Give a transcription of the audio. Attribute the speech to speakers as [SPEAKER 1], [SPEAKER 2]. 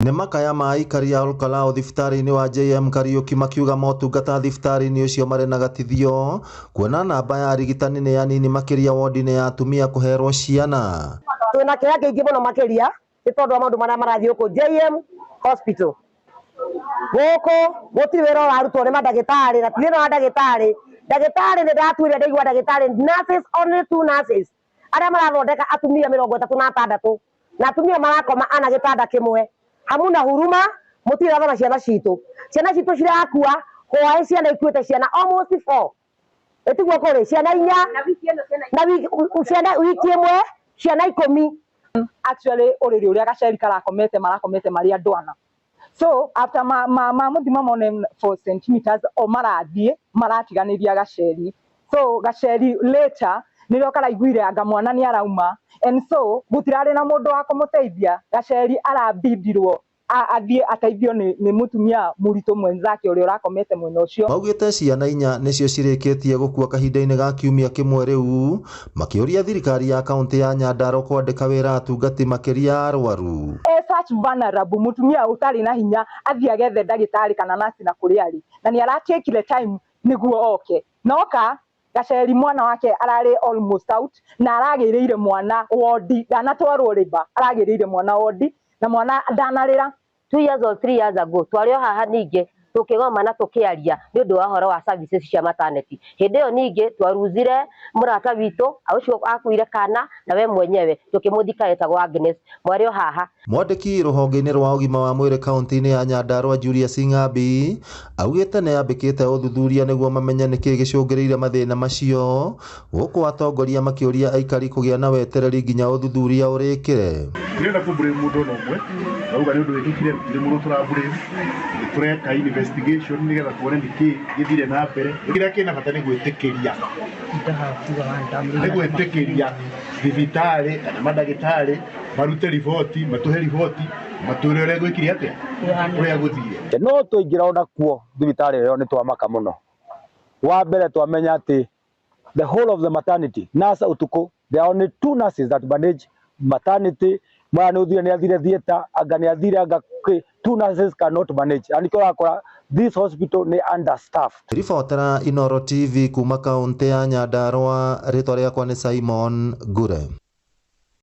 [SPEAKER 1] Nĩ makaya ma aikari a Olkalau thibitarĩ-inĩ wa JM Kariuki makiuga motungata thibitarĩ-inĩ ũcio marĩ na gatithio kuona namba ya arigitani nĩ anini makĩria wodi-inĩ ya atumia kũherwo ciana.
[SPEAKER 2] Twĩna kĩeha kĩingĩ mũno makĩria nĩ tondũ wa maũndũ marĩa marathiĩ gũkũ JM Hospital. Gũkũ gũtirĩ wĩra ũrarutwo nĩ mandagĩtarĩ na ti thĩna wa ndagĩtarĩ. Ndagĩtarĩ nĩ ndatuire ndaigua ndagĩtarĩ nurses only two nurses arĩa marathondeka atumia 36 na atumia marakoma ana gĩtanda kĩmwe. Hamuna huruma, mũtirĩ rathona ciana citũ. Ciana citũ cirakua, hwaĩ ciana ikuĩte ciana almost four. Ĩtiguo kũrĩ ciana inya na wiki ciana wiki ĩmwe ciana 10.
[SPEAKER 3] Actually ũrĩrĩ ũrĩa gaceri karakomete marakomete marĩ andũ ana, so after ma ma ma mũthima mone 4 centimeters o marathiĩ maratiganĩria gaceri. So gaceri later nĩrĩo karaiguire anga mwana nĩ arauma, and so gũtirarĩ na mũndũ wa kũmũteithia. Gaceri arabindirwo athiĩ ateithio nĩ mũtumia mũritũ mwenzake ũrĩa ũrakomete mwena ũcio.
[SPEAKER 1] Maugĩte ciana inya nĩcio cirĩkĩtie gũkua kahinda-inĩ ga kiumia kĩmwe rĩu, makĩũria thirikari ya kaunti ya Nyandarua kwandĩka wĩra atungati makĩria a arwaru.
[SPEAKER 3] E such vulnerable mũtumia ũtarĩ na hinya athiĩ agethe ndagĩtarĩ kana nurse na kũrĩa arĩ na nĩ aratekire time nĩguo oke noka gaceri mwana wake ararĩ almost out na aragĩrĩire mwana wodi, ndanatwarwo rĩba, aragĩrĩire mwana wodi na mwana ndanarĩra.
[SPEAKER 2] 2 years or 3 years ago twarĩ o haha ningĩ tũkĩgoma na tũkĩaria nĩ ũndũ wa ũhoro wa services cia maternity. Hĩndĩ ĩyo ningĩ twaruzire mũrata witũ ũcio akuire kana na we mwenyewe tũkĩmũthika etagwo Agnes, mwarĩ o haha.
[SPEAKER 1] Mwandĩki rũhonge-inĩ rwa ũgima wa mwĩrĩ kaunti-inĩ ya Nyandarua Julius Ng'ambi augĩte nĩ yambĩkĩte ũthuthuria nĩguo mamenye nĩkĩ gĩcũngĩrĩirie mathĩna macio, gũkũ atongoria makĩũria aikari kũgĩa na wetereri nginya ũthuthuria ũrĩkĩre.
[SPEAKER 4] Ndĩrenda kũ blame mũndũ ona ũmwe, ndauga nĩ ũndũ wĩkĩkire, gũtirĩ mũndũ tũra blame. Nĩ tũreka investigation nĩgetha tuone nĩkĩ gĩthire na mbere. Kĩrĩa kĩna bata nĩ gwĩtĩkĩria thibitarĩ kana mandagĩtarĩ marute riboti, matũhe riboti, matwĩre ũrĩa gwĩkire atĩa, ũrĩa gũthire.
[SPEAKER 5] No twaingĩra ona kuo thibitarĩ ĩyo nĩ twamaka mũno. Wa mbere twamenya atĩ the whole of the maternity nurse ũtukũ, there are only two nurses that manage maternity. Mwana nĩ ũthire, nĩ athire theatre, anga nĩ athire, anga kĩ, two nurses cannot manage, na nĩkĩo ũrakora this hospital nĩ understaffed.
[SPEAKER 1] Ribotera Inooro TV kuma kaunti ya Nyandarua, rĩtwa rĩakwa nĩ Simon Ngure.